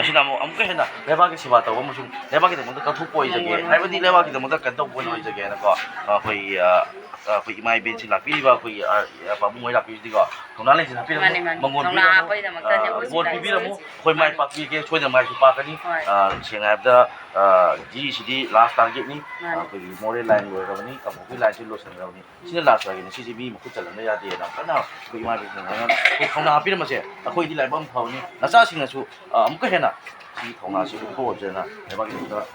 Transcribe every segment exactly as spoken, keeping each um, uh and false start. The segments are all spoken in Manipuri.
ꯁꯤꯅ ꯑꯃꯨꯛ ꯑꯃꯨꯛꯀ ꯍꯦꯟꯅ ꯂꯩꯕꯥꯛꯀꯤ ꯁꯦꯕꯥ ꯇꯧꯕ ꯑꯃꯁꯨꯡ ꯂꯩꯕꯥꯛꯀꯤꯗꯃꯛꯇ ꯀꯠꯊꯣꯛꯄ ꯑꯣꯏꯖꯒꯦ, ꯍꯥꯏꯕꯗꯤ ꯂꯩꯕꯥꯛꯀꯤꯗꯃꯛꯇ ꯀꯩꯅꯣ ꯇꯧꯕ ꯑꯣꯏꯅ ꯑꯣꯏꯖꯒꯦꯅꯀꯣ, ꯑꯩꯈꯣꯏꯒꯤ, ꯑ, ꯑꯩꯈꯣꯏ ꯏꯃꯥ ꯏꯕꯦꯟꯁꯤꯡ ꯂꯥꯛꯄꯤꯔꯤꯕ ꯑꯩꯈꯣꯏꯒꯤ, ꯑ, ꯄꯥꯕꯨꯡ ꯍꯣꯏ ꯂꯥꯛꯄꯤꯔꯤꯁꯤꯗꯤꯀꯣ, ꯊꯧꯅꯥ ꯂꯦꯡꯖꯦꯜ ꯍꯥꯞꯄꯤꯔꯝꯃꯨ, ꯃꯥꯅꯦ, ꯃꯥꯅꯦ꯫ ꯃꯪꯒꯣꯜ ꯊꯧꯅꯥ ꯄꯤꯕꯤꯔꯝꯃꯨ, ꯍꯥꯞꯄꯒꯤꯗꯃꯛꯇꯅꯦ ꯑ, ꯑꯩꯈꯣꯏꯁꯨ ꯕꯣꯔ ꯂꯥꯛꯏꯁꯦ꯫ ꯄꯤꯕꯤꯔꯝꯃꯨ, ꯑꯩꯈꯣꯏ ꯃꯥꯏ ꯄꯥꯛꯄꯤꯒꯦ, ꯁꯣꯏꯗꯅ ꯃꯥꯏꯁꯨ ꯄꯥꯛꯀꯅꯤ꯫ ꯍꯣꯏ꯫ ꯑ, ꯁꯦꯡꯅ ꯍꯥꯏꯔꯕꯗ, ꯑ, ꯖꯤꯁꯤꯗꯤ ꯂꯥꯁ ꯇꯥꯔꯒꯦꯠꯅꯤ꯫ ꯃꯥꯅꯦ꯫ ꯑꯩꯈꯣꯏꯒꯤ ꯃꯣꯔꯦ ꯂꯥꯏꯟ ꯂꯣꯏꯔꯕꯅꯤ, ꯀꯥꯡꯄꯣꯛꯄꯤ ꯂꯥꯏꯟꯁꯨ ꯂꯣꯏꯁꯤꯟꯈ꯭ꯔꯕꯅꯤ꯫ ꯁꯤꯅ ꯂꯥꯁ ꯇꯥꯔꯒꯦꯠꯅꯤ, ꯁꯤꯁꯦ ꯃꯤ ꯃꯈꯨꯠ ꯆꯜꯍꯟꯕ ꯌꯥꯗꯦꯅ ꯀꯟꯅ ꯑꯩꯈꯣꯏ ꯏꯃꯥ ꯏꯕꯦꯟꯁꯤꯡꯅ ꯑꯩꯈꯣꯏ ꯊꯧꯅꯥ ꯍꯥꯞꯄꯤꯔꯝꯕꯁꯦ ꯑꯩꯈꯣꯏꯗꯤ ꯂꯥꯏꯕꯛ ꯌꯥꯝ ꯐꯕꯅꯤ꯫ ꯅꯆꯥꯁꯤꯡꯅꯁꯨ, ꯑ, ꯑꯃꯨꯛꯀ ꯍꯦꯟꯅ ꯁꯤꯒꯤ ꯊꯧꯅꯥꯁꯤ ꯎꯠꯊꯣꯛꯑꯁꯦꯅ ꯂꯩꯕꯥꯛꯀꯤꯗꯃꯛꯇ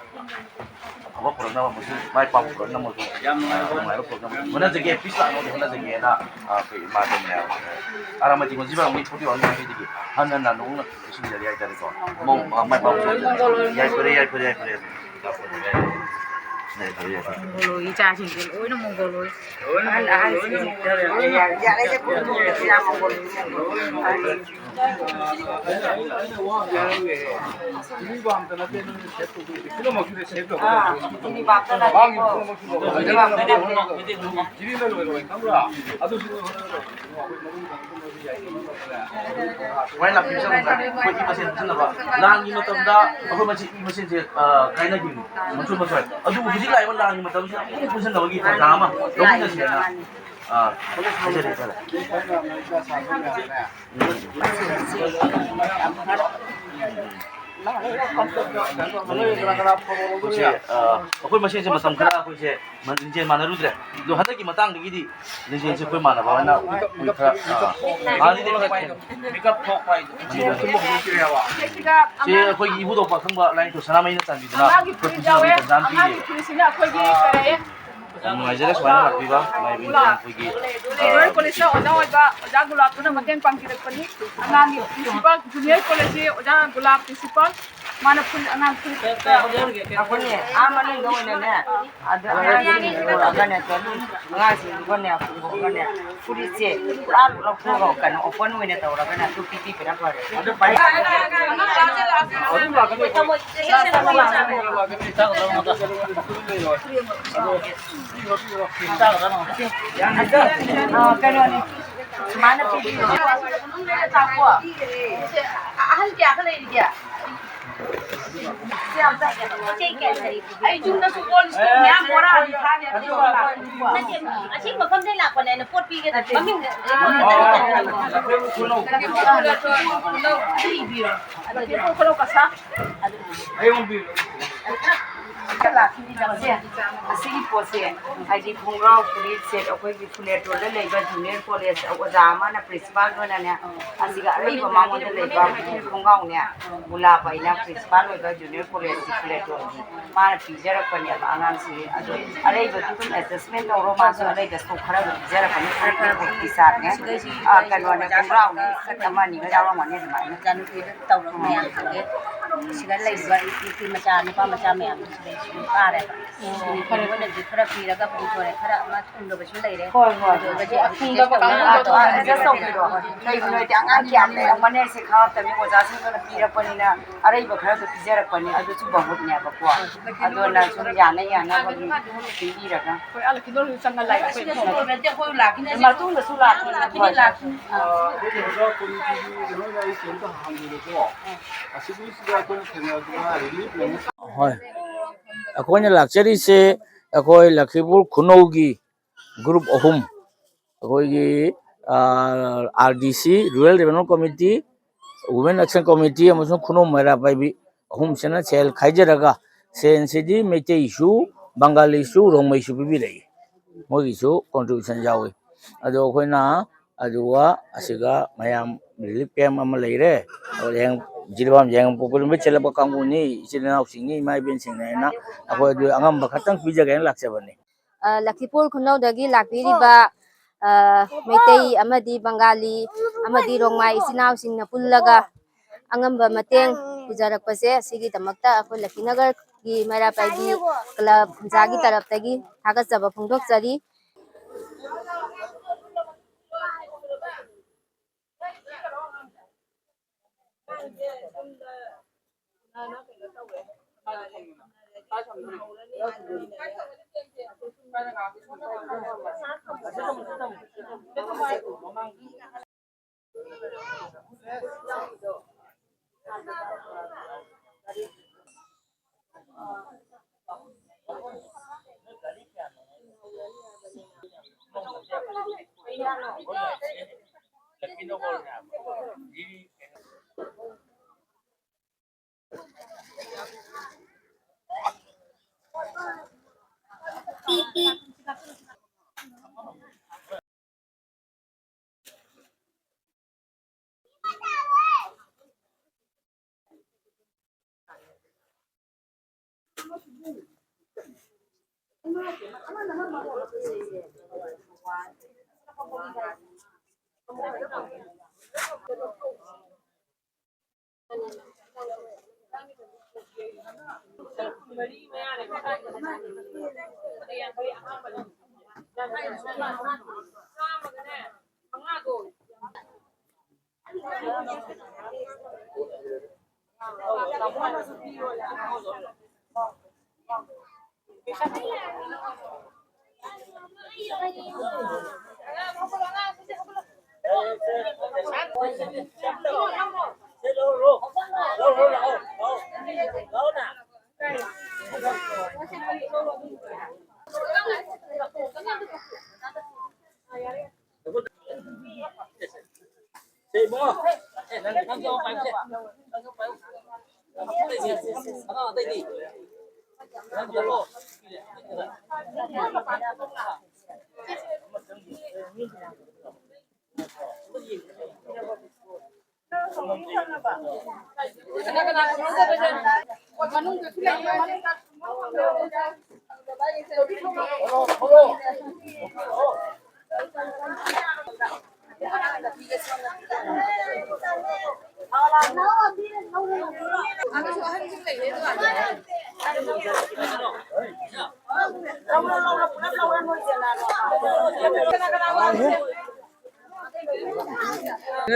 ꯑꯐꯕ ꯄꯨꯔꯛꯅꯕ ꯑꯃꯁꯨꯡ ꯃꯥꯏ ꯄꯥꯛꯄ ꯄꯨꯔꯛꯅꯕ ꯑꯃꯁꯨꯡ, ꯌꯥꯝ ꯅꯨꯡꯉꯥꯏꯕ ꯑ, ꯅꯨꯡꯉꯥꯏꯕ ꯄꯨꯔꯛꯅꯕ ꯍꯣꯠꯅꯖꯒꯦ, ꯄꯤꯁ ꯂꯥꯛꯅꯕ ꯍꯣꯠꯅꯖꯒꯦꯅ, ꯑ, ꯑꯩꯈꯣꯏ ꯏꯃꯥꯗ ꯃꯌꯥꯝ ꯑꯔꯥꯃꯇꯤ ꯃꯟꯖꯤꯕ ꯑꯃꯒꯤ ꯊꯣꯛꯄꯤꯕ ꯑꯉꯥꯡꯈꯩꯗꯒꯤ ꯍꯟꯅ ꯍꯟꯅ ꯅꯣꯡꯅ ꯄꯤꯁꯤꯟꯖꯔꯤ ꯍꯥꯏꯇꯥꯔꯦꯀꯣ꯫ ꯃꯣꯡ-, ꯑ, ꯃꯥꯏ ꯄꯥꯛꯄ ꯄꯨꯔꯛꯅꯕ꯫ ꯌꯥꯏꯐꯔꯦ, ꯌꯥꯏꯐꯔꯦ, ꯌꯥꯏꯐꯔꯦ꯫ ꯃꯣꯡꯒꯣꯜ ꯑꯣꯏ, ꯏꯆꯥꯁꯤꯡꯁꯦ ꯂꯣꯏꯅ ꯃꯣꯡꯒꯣꯜ ꯑꯣꯏ꯫ ꯑꯍꯟ, ꯑꯍꯟꯁꯤꯡꯁꯦ ꯂꯣꯏꯅ ꯃꯣꯡꯒꯣꯜ ꯑꯣꯏ꯫ ꯌꯥꯔꯦ, ꯌꯥꯔꯦ, ꯃꯣꯡꯒꯣꯜ ꯑꯣꯏ꯫ ꯁꯨꯃꯥꯏꯅ ꯂꯥꯛꯄꯤꯕꯁꯦ ꯑꯃꯨꯛ ꯉꯥꯏ꯫ ꯑꯩꯈꯣꯏ ꯏ ꯃꯁꯦꯟ ꯄꯨꯟꯁꯤꯟꯅꯕ꯫ ꯂꯥꯟꯒꯤ ꯃꯇꯝꯗ ꯑꯩꯈꯣꯏ ꯃꯁꯤ ꯏ ꯃꯁꯦꯟꯁꯦ, ꯑ, ꯀꯥꯏꯅꯈꯤꯕꯅꯤ꯫ ꯃꯆꯣꯏ ꯃꯆꯣꯏ꯫ ꯑꯗꯨꯕꯨ ꯍꯧꯖꯤꯛ ꯂꯥꯛꯏꯕ ꯂꯥꯟꯒꯤ ꯃꯇꯝꯁꯤꯗ ꯑꯃꯨꯛ ꯄꯨꯟꯁꯤꯟꯅꯕꯒꯤ ꯊꯧꯗꯥꯡ ꯑꯃ ꯂꯧꯃꯤꯟꯅꯁꯦꯅ, ꯑ, ꯍꯥꯏꯖꯔꯤ ꯍꯥꯏꯇꯥꯔꯦ꯫ ꯑꯩꯈꯣꯏꯁꯦ, ꯑ, ꯑꯩꯈꯣꯏ ꯃꯁꯦꯟꯁꯦ ꯃꯇꯝ ꯈꯔ ꯑꯩꯈꯣꯏꯁꯦ ꯃ-, ꯂꯤꯡꯖꯦꯜ ꯃꯥꯟꯅꯔꯨꯗ꯭ꯔꯦ꯫ ꯑꯗꯣ ꯍꯟꯗꯛꯀꯤ ꯃꯇꯥꯡꯗꯒꯤꯗꯤ ꯂꯤꯡꯖꯦꯜꯁꯦ ꯑꯩꯈꯣꯏ ꯃꯥꯟꯅꯕ ꯍꯥꯏꯅ ꯑꯩꯈꯣꯏ ꯈꯔ, ꯑ, ꯍꯥꯟꯅꯗꯤ ꯃꯤꯀꯞ ꯊꯣꯛꯄ ꯍꯥꯏꯗꯣ꯫ ꯁꯤ ꯑꯩꯈꯣꯏꯒꯤ ꯏꯕꯨꯙꯧ ꯄꯥꯈꯪꯕ ꯂꯥꯏꯅꯤꯡꯊꯧ ꯁꯅꯥꯃꯍꯤꯅ ꯆꯥꯟꯕꯤꯗꯨꯅ ꯑꯉꯥꯡꯒꯤ ꯐꯨꯔꯤꯠ ꯌꯥꯎꯋꯦ꯫ ꯇꯟꯖꯥ ꯑꯃ ꯄꯤꯔꯤꯌꯦ꯫ ꯑꯉꯥꯡꯒꯤ ꯐꯨꯔꯤꯠꯁꯤꯅ ꯑꯩꯈꯣꯏꯒꯤ ꯀꯔꯤ? ꯌꯥꯝ ꯅꯨꯡꯉꯥꯏꯖꯔꯦ ꯁꯨꯃꯥꯏꯅ ꯂꯥꯛꯄꯤꯕ ꯃꯥꯏꯕꯤ ꯑꯩꯈꯣꯏꯒꯤ, ꯑ, ꯔꯣꯌꯦꯜ ꯀꯣꯂꯦꯖꯇ ꯑꯣꯖꯥ ꯑꯣꯏꯕ ꯑꯣꯖꯥ ꯒꯨꯂꯥꯞꯇꯨꯅ ꯃꯇꯦꯡ ꯄꯥꯡꯕꯤꯔꯛꯄꯅꯤ꯫ ꯑꯉꯥꯡꯒꯤ ꯄ꯭ꯔꯤꯟꯁꯤꯄꯥꯜ, ꯖꯨꯅꯤꯌꯔ ꯀꯣꯂꯦꯖꯀꯤ ꯑꯣꯖꯥ ꯒꯨꯂꯥꯞ ꯄ꯭ꯔꯤꯟꯁꯤꯄꯥꯜ, ꯃꯥꯅ ꯐꯨꯔꯤꯠ, ꯑꯉꯥꯡ ꯐꯨꯔꯤꯠ ꯑꯩꯈꯣꯏꯅꯦ, ꯑꯥ ꯃꯅꯨꯡꯗ ꯑꯣꯏꯅꯅꯦ, ꯑꯗ ꯑꯉꯥꯡꯁꯤꯡ ꯄꯨꯔꯛꯑꯒꯅꯦ, ꯑꯉꯥꯡꯁꯤꯡꯗꯨꯒꯅꯦ ꯄꯨꯊꯣꯛꯑꯒꯅꯦ ꯐꯨꯔꯤꯠꯁꯦ ꯄꯨꯔꯥ ꯂꯧꯊꯣꯛꯑꯒ ꯀꯩꯅꯣ ꯑꯣꯄꯟ ꯑꯣꯏꯅ ꯇꯧꯔꯒꯅꯦ ꯑꯗꯨ ꯄꯤꯕꯤꯕꯅ ꯐꯔꯦ꯫ ꯑꯗꯨ ꯄꯥꯏ-, ꯑ, ꯀꯩꯅꯣꯅꯤ, ꯁꯨꯃꯥꯏꯅ ꯄꯤꯕꯤꯌꯣ꯫ ꯑꯍꯜ ꯀꯌꯥꯒ ꯂꯩꯔꯤꯒꯦ? ꯑꯩ ꯌꯨꯝꯗꯁꯨ ꯀꯣꯜ ꯏꯁꯇꯣꯟ ꯃꯌꯥꯝ ꯕꯣꯔꯥ ꯑꯅꯤ ꯊꯥꯒꯦ, ꯑꯗꯨꯒ ꯂꯥꯛꯄꯅꯤꯀꯣ꯫ ꯅꯠꯇꯦ, ꯑꯁꯤ ꯃꯐꯝꯗꯩ ꯂꯥꯛꯄꯅꯦ, ꯑꯩꯅ ꯄꯣꯠ ꯄꯤꯒꯦ ꯇꯧꯕ꯫ ꯃꯃꯤꯡ ꯂꯐꯦꯄꯣ ꯈꯨꯅꯧ꯫ ꯂꯐꯦꯄꯣ ꯈꯨꯅꯧ, ꯑꯗꯨ ꯏꯕꯤꯔꯣ꯫ ꯑꯗꯨꯗꯤ ꯂꯐꯦꯄꯣ ꯈꯨꯅꯧ ꯀꯁꯥ꯫ ꯑꯁꯤꯒꯤ ꯄꯣꯠꯁꯦ, ꯍꯥꯏꯗꯤ ꯈꯣꯡꯒ꯭ꯔꯥꯎ ꯐꯨꯔꯤꯠ ꯁꯦꯠ, ꯑꯩꯈꯣꯏꯒꯤ ꯐꯨꯂꯦꯇꯣꯟꯗ ꯂꯩꯕ ꯖꯨꯅꯤꯌꯔ ꯀꯣꯂꯦꯖ ꯑꯣꯖꯥ ꯑꯃꯅ ꯄ꯭ꯔꯤꯟꯁꯤꯄꯥꯜ ꯑꯣꯏꯅꯅꯦ, ꯑꯁꯤꯒ ꯑꯔꯤꯕ ꯃꯉꯣꯟꯗ ꯂꯩꯕ ꯈꯣꯡꯒ꯭ꯔꯥꯎꯅꯦ, ꯒꯨꯂꯥꯞ ꯑꯩꯅ ꯄ꯭ꯔꯤꯟꯁꯤꯄꯥꯜ ꯑꯣꯏꯕ ꯖꯨꯅꯤꯌꯔ ꯀꯣꯂꯦꯖꯀꯤ ꯐꯨꯂꯦꯇꯣꯟꯒꯤ ꯃꯥꯅ ꯄꯤꯖꯔꯛꯄꯅꯦꯕ ꯑꯉꯥꯡꯁꯤꯡꯒꯤ꯫ ꯑꯗꯣ ꯑꯔꯩꯕꯗꯨ ꯑꯗꯨꯝ ꯑꯦꯗꯖꯁꯃꯦꯟ ꯇꯧꯔꯣ, ꯃꯥꯁꯨ ꯑꯔꯩꯕ ꯁ꯭ꯇꯣꯛ ꯈꯔ ꯑꯗꯨꯝ ꯄꯤꯖꯔꯛꯄꯅꯤ, ꯈꯔ ꯈꯔ ꯇꯤ ꯁꯥꯔꯠꯅꯦ, ꯑꯥ, ꯀꯩꯅꯣꯅꯦ, ꯈꯣꯡꯒ꯭ꯔꯥꯎꯅꯦ, ꯁꯦꯠ ꯑꯃ ꯑꯅꯤꯒ ꯌꯥꯎꯔꯝꯒꯅꯤ ꯑꯗꯨꯃꯥꯏꯅ꯫ ꯏꯆꯥꯅꯨꯄꯤꯗ ꯇꯧꯔꯒ ꯃꯌꯥꯝꯁꯤꯡꯁꯦ ꯁꯤꯗ ꯂꯩꯕ ꯅꯨꯄꯤ ꯃꯆꯥ ꯅꯨꯄꯥ ꯃꯆꯥ ꯃꯌꯥꯝꯁꯤꯗ ꯁꯨꯝ ꯀꯥꯔꯦꯕ꯫ ꯃꯣꯏꯅꯗꯤ ꯈꯔ ꯄꯤꯔꯒ ꯄꯨꯊꯣꯔꯦ, ꯈꯔ ꯑꯃ ꯊꯨꯡꯗꯕꯁꯨ ꯂꯩꯔꯦ꯫ ꯍꯣꯏ, ꯍꯣꯏ꯫ ꯑꯗꯨ ꯑꯣꯏꯔꯒꯗꯤ ꯑꯗꯨꯝ ꯊꯨꯡꯗꯕ ꯑꯦꯗꯖꯁ ꯇꯧꯅꯕ ꯀꯥꯡꯕꯨꯗꯣ ꯇꯧꯔꯦ꯫ ꯑꯦꯗꯖꯁ ꯇꯧꯕꯤꯔꯣ꯫ ꯀꯩꯒꯤꯅꯣ ꯍꯥꯏꯗꯤ ꯑꯉꯥꯡ ꯀꯌꯥꯝ ꯂꯩꯔꯝꯒꯅꯤ ꯁꯤ ꯈꯪꯉꯛꯇꯕꯅꯤ, ꯑꯣꯖꯥꯁꯤꯡꯗꯨꯅ ꯄꯤꯔꯛꯄꯅꯤꯅ ꯑꯔꯩꯕ ꯈꯔꯗꯣ ꯄꯤꯖꯔꯛꯄꯅꯤ, ꯑꯗꯨꯁꯨ ꯃꯍꯨꯠꯅꯦꯕꯀꯣ꯫ ꯑꯗꯨꯅ ꯁꯨꯝ ꯌꯥꯅ ꯌꯥꯅꯕ ꯑꯗꯨꯝ ꯄꯤꯕꯤꯔꯒ꯫ ꯑꯩꯈꯣꯏ ꯑꯥ ꯂꯛꯀꯤꯗꯣꯔꯁꯨ ꯆꯪꯉ ꯂꯥꯛꯑꯦ ꯑꯩꯈꯣꯏ꯫ ꯃꯇꯨꯡꯗꯁꯨ ꯂꯥꯛꯈꯤꯅꯤ꯫ ꯍꯣꯏ꯫ ꯑꯥ, ꯑꯩꯈꯣꯏ ꯑꯣꯖꯥ ꯀꯨꯟ ꯄꯤꯕꯤ ꯅꯣꯏꯅ ꯑꯩ ꯀꯩꯝꯇ ꯍꯪꯗꯦꯕꯀꯣ꯫ ꯑꯁꯤꯒꯤꯁꯤꯗ ꯑꯩꯈꯣꯏꯅ ꯊꯦꯡꯅꯕꯗ ꯔꯤꯂꯤꯐ ꯂꯩꯅꯤ꯫ ꯍꯣꯏ꯫ ꯑꯩꯈꯣꯏꯅ ꯂꯥꯛꯆꯔꯤꯁꯦ ꯑꯩꯈꯣꯏ ꯂꯛꯈꯤꯄꯨꯔ ꯈꯨꯅꯧꯒꯤ ꯒ꯭ꯔꯨꯞ ꯑꯍꯨꯝ, ꯑꯩꯈꯣꯏꯒꯤ, ꯑꯥ, ꯑꯥꯔ ꯗꯤ ꯁꯤ, Rural Development Committee, Women Action Committee ꯑꯃꯁꯨꯡ ꯈꯨꯅꯧ ꯃꯩꯔꯥ ꯄꯥꯏꯕꯤ ꯑꯍꯨꯝꯁꯤꯅ ꯁꯦꯜ ꯈꯥꯏꯖꯔꯒ, ꯁꯦꯜꯁꯤꯗꯤ ꯃꯩꯇꯩꯁꯨ, ꯕꯪꯒꯥꯂꯤꯁꯨ, ꯔꯣꯡꯃꯩꯁꯨ ꯄꯤꯕꯤꯔꯛꯏ꯫ ꯃꯣꯏꯒꯤꯁꯨ contribution ꯌꯥꯎꯏ꯫ ꯑꯗꯣ ꯑꯩꯈꯣꯏꯅ ꯑꯗꯨꯒ ꯑꯁꯤꯒ ꯃꯌꯥꯝ ꯔꯤꯂꯤꯐ ꯀꯦꯝ ꯑꯃ ꯂꯩꯔꯦ꯫ ꯑꯗꯣ ꯍꯌꯦꯡ ꯖꯤꯔꯤꯕꯥꯝ ꯌꯥꯏꯉꯪꯄꯣꯛꯄ ꯅꯨꯃꯤꯠ ꯆꯦꯜꯂꯛꯄ ꯀꯥꯡꯕꯨꯅꯤ, ꯏꯆꯤꯜ ꯏꯅꯥꯎꯁꯤꯡꯅꯤ, ꯏꯃꯥ ꯏꯕꯦꯟꯁꯤꯡꯅꯦꯅ ꯑꯩꯈꯣꯏ ꯑꯗꯨ ꯑꯉꯝꯕ ꯈꯛꯇꯪ ꯄꯤꯖꯒꯦꯅ ꯂꯥꯛꯆꯕꯅꯤ꯫ ꯑ, ꯂꯛꯈꯤꯄꯨꯔ ꯈꯨꯅꯧꯗꯒꯤ ꯂꯥꯛꯄꯤꯔꯤꯕ, ꯑ, ꯃꯩꯇꯩ ꯑꯃꯗꯤ ꯕꯪꯒꯥꯂꯤ ꯑꯃꯗꯤ ꯔꯣꯡꯃꯥꯏ ꯏꯆꯤꯟ ꯏꯅꯥꯎꯁꯤꯡꯅ ꯄꯨꯜꯂꯒ ꯑꯉꯝꯕ ꯃꯇꯦꯡ ꯄꯨꯖꯔꯛꯄꯁꯦ, ꯑꯁꯤꯒꯤꯗꯃꯛꯇ ꯑꯩꯈꯣꯏ ꯂꯛꯈꯤꯅꯒꯔꯒꯤ ꯃꯩꯔꯥ ꯄꯥꯏꯕꯤ ꯀ꯭ꯂꯕ ꯈꯨꯟꯖꯥꯒꯤ ꯇꯔꯞꯇꯒꯤ ꯊꯥꯒꯠꯆꯕ ꯐꯣꯡꯗꯣꯛꯆꯔꯤ꯫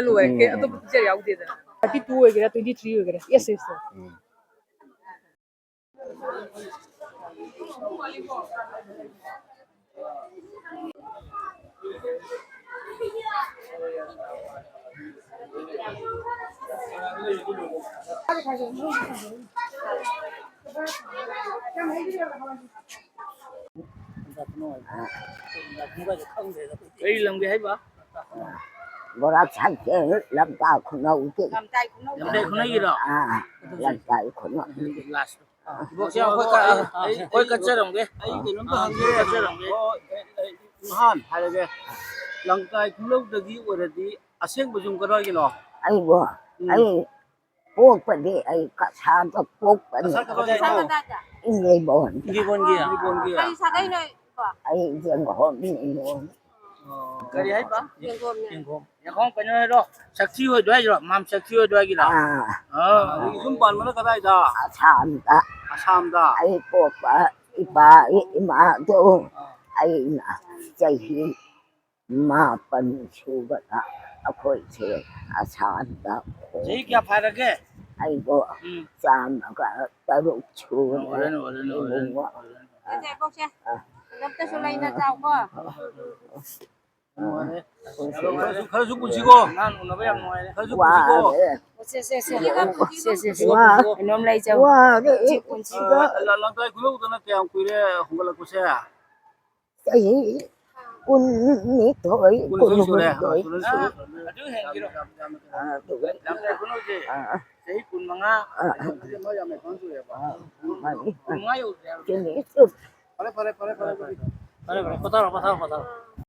ꯂꯣꯏꯔꯦ꯫ ꯀꯩ ꯑꯇꯣꯞꯄ ꯄꯤꯛꯆꯔ ꯌꯥꯎꯗꯦꯗꯅ꯫ Thirty two ꯑꯣꯏꯒꯦꯔꯥ, twenty three ꯑꯣꯏꯒꯦꯔꯥ, yes, yes, sir. ꯎꯝ꯫ ꯀꯔꯤ ꯂꯝꯒꯦ ꯍꯥꯏꯕ? ꯕꯣꯔꯥ ꯁꯥꯏꯀꯦꯜ ꯂꯝꯇꯥ ꯈꯨꯅꯧꯒꯤ꯫ ꯂꯝꯇꯥꯏ ꯈꯨꯅꯧꯒꯤꯔꯣ? ꯑꯥ, ꯂꯝꯇꯥꯏ ꯈꯨꯅꯧ꯫ ꯏꯕꯣꯛꯁꯦ, ꯑꯩꯈꯣꯏ ꯀ-, ꯑꯩ, ꯑꯩꯈꯣꯏ ꯀꯠꯆꯔꯝꯒꯦ꯫ ꯑꯩ ꯀꯩꯅꯣꯝꯇ ꯍꯪꯒꯦ꯫ ꯀꯠꯆꯔꯝꯒꯦ꯫ ꯑꯣ, ꯑꯩ, ꯑꯩ ꯅꯍꯥꯟ ꯍꯥꯏꯔꯒꯦ꯫ ꯂꯝꯇꯥꯏ ꯈꯨꯅꯧꯗꯒꯤ ꯑꯣꯏꯔꯗꯤ ꯑꯁꯦꯡꯕ ꯌꯨꯝ ꯀꯗꯥꯏꯒꯤꯅꯣ? ꯑꯩꯕꯣ? ꯎꯝ꯫ ꯑꯩ ꯄꯣꯛꯄꯗꯤ ꯑꯩ ꯀꯁꯥꯗ ꯄꯣꯛꯄꯅꯤ꯫ ꯀꯁꯥ ꯀꯗꯥꯏꯗꯅꯣ? ꯏꯪꯂꯩꯕꯣꯟ꯫ ꯏꯪꯂꯩꯕꯣꯟꯒꯤ? ꯏꯪꯂꯩꯕꯣꯟꯒꯤ꯫ ꯀꯔꯤ ꯁꯥꯒꯩꯅꯣ ꯏꯕꯣ? ꯑꯩ ꯌꯦꯡꯒꯣꯝꯅꯤ, ꯌꯦꯡꯒꯣꯝ꯫ ꯑꯣ, ꯀꯔꯤ ꯍꯥꯏꯕ? ꯌꯦꯡꯒꯣꯝꯅꯦ꯫ ꯌꯦꯡꯒꯣꯝ꯫ ꯌꯦꯡꯒꯣꯝ ꯀꯩꯅꯣ ꯍꯥꯏꯔꯣ? ꯁꯛꯊꯤ ꯍꯣꯏ ꯑꯗꯨꯋꯥꯏꯒꯤꯔꯣ? ꯃꯥꯝ ꯁꯛꯊꯤ ꯍꯣꯏ ꯑꯗꯨꯋꯥꯏꯒꯤꯔꯣ? ꯑꯥ꯫ ꯑꯥ꯫ ꯑꯗꯒꯤ ꯌꯨꯝ ꯄꯥꯟꯕꯅ ꯀꯗꯥꯏꯗ? ꯑꯁꯥꯝꯗ꯫ ꯑꯁꯥꯝꯗ꯫ ꯑꯩ ꯄꯣꯛꯄ ꯏꯄꯥ ꯏꯃꯥꯗꯣ ꯑꯥ꯫ ꯑꯩꯅ ꯆꯍꯤ ꯃꯥꯄꯟ ꯁꯨꯕꯗ ꯑꯩꯈꯣꯏꯁꯦ ꯑꯁꯥꯝꯗ ꯆꯍꯤ ꯀꯌꯥ ꯐꯥꯔꯒꯦ? ꯑꯩꯕꯨ ꯎꯝ꯫ ꯆꯥꯝꯃꯒ ꯇꯔꯨꯛ ꯁꯨꯔꯦ, ꯑꯣꯏꯔꯅꯤ, ꯑꯣꯏꯔꯅꯤ, ꯑꯣꯏꯔꯅꯤ, ꯏꯕꯨꯡꯉꯣ꯫ ꯑꯣꯏꯔꯅꯤ꯫ ꯁꯦ, ꯁꯦ, ꯕꯣꯛꯁꯦ꯫ ꯑꯗꯣꯝꯇꯁꯨ ꯂꯩꯅ ꯆꯥꯎꯀꯣ꯫ ꯈꯔꯁꯨ, ꯈꯔꯁꯨ ꯄꯨꯟꯁꯤꯀꯣ꯫ ꯑꯉꯥꯡ ꯎꯅꯕ ꯌꯥꯝ ꯅꯨꯡꯉꯥꯏꯔꯦ꯫ ꯈꯔꯁꯨ ꯄꯨꯟꯁꯤꯀꯣ꯫ ꯋꯥꯔꯦ꯫ ꯁꯦ, ꯁꯦ, ꯁꯦ꯫ ꯁꯦ, ꯁꯦ, ꯁꯦ꯫ ꯋꯥꯔꯦ꯫ ꯀꯩꯅꯣꯝ ꯂꯩꯖꯧ꯫ ꯋꯥꯔꯦ꯫ ꯁꯤ ꯄꯨꯟꯁꯤꯀꯣ꯫ ꯑ, ꯂ-, ꯂꯝꯇꯥꯏ ꯈꯨꯅꯧꯗꯅ ꯀꯌꯥꯝ ꯀꯨꯏꯔꯦ ꯍꯣꯡꯒꯠꯂꯛꯄꯁꯦ? ꯆꯍꯤ ꯀꯨꯟꯅꯤꯊꯣꯏ, ꯀꯨꯟꯅꯤꯊꯣꯏ ꯁꯨꯔꯦ꯫ ꯀꯨꯟꯍꯨꯝꯗꯣꯏ꯫ ꯑꯗꯨ ꯍꯦꯟꯈꯤꯔꯣꯏ꯫ ꯑꯗꯨꯒ ꯂꯝꯇꯥꯏ ꯈꯨꯅꯧꯁꯦ ꯑꯥ꯫ ꯆꯍꯤ ꯀꯨꯟꯃꯉꯥ, ꯑꯥ꯫ ꯀꯨꯟꯃꯉꯥ ꯌꯥꯝ ꯃꯄꯥꯟ ꯁꯨꯔꯦꯕ꯫ ꯑꯥ꯫ ꯀꯨꯟꯃꯉꯥ ꯌꯧꯗ꯭ꯔꯦ ꯍꯥꯏꯕ꯫ ꯆꯨꯝꯃꯤ, ꯆꯨꯝꯃꯤ꯫ ꯐꯔꯦ, ꯐꯔꯦ, ꯐꯔꯦ, ꯐꯔꯦ, ꯐꯔꯦ꯫ ꯐꯔꯦ, ꯐꯔꯦ, ꯄꯣꯊꯥꯔꯣ, ꯄꯣꯊꯥꯔꯣ, ꯄꯣꯊꯥꯔꯣ꯫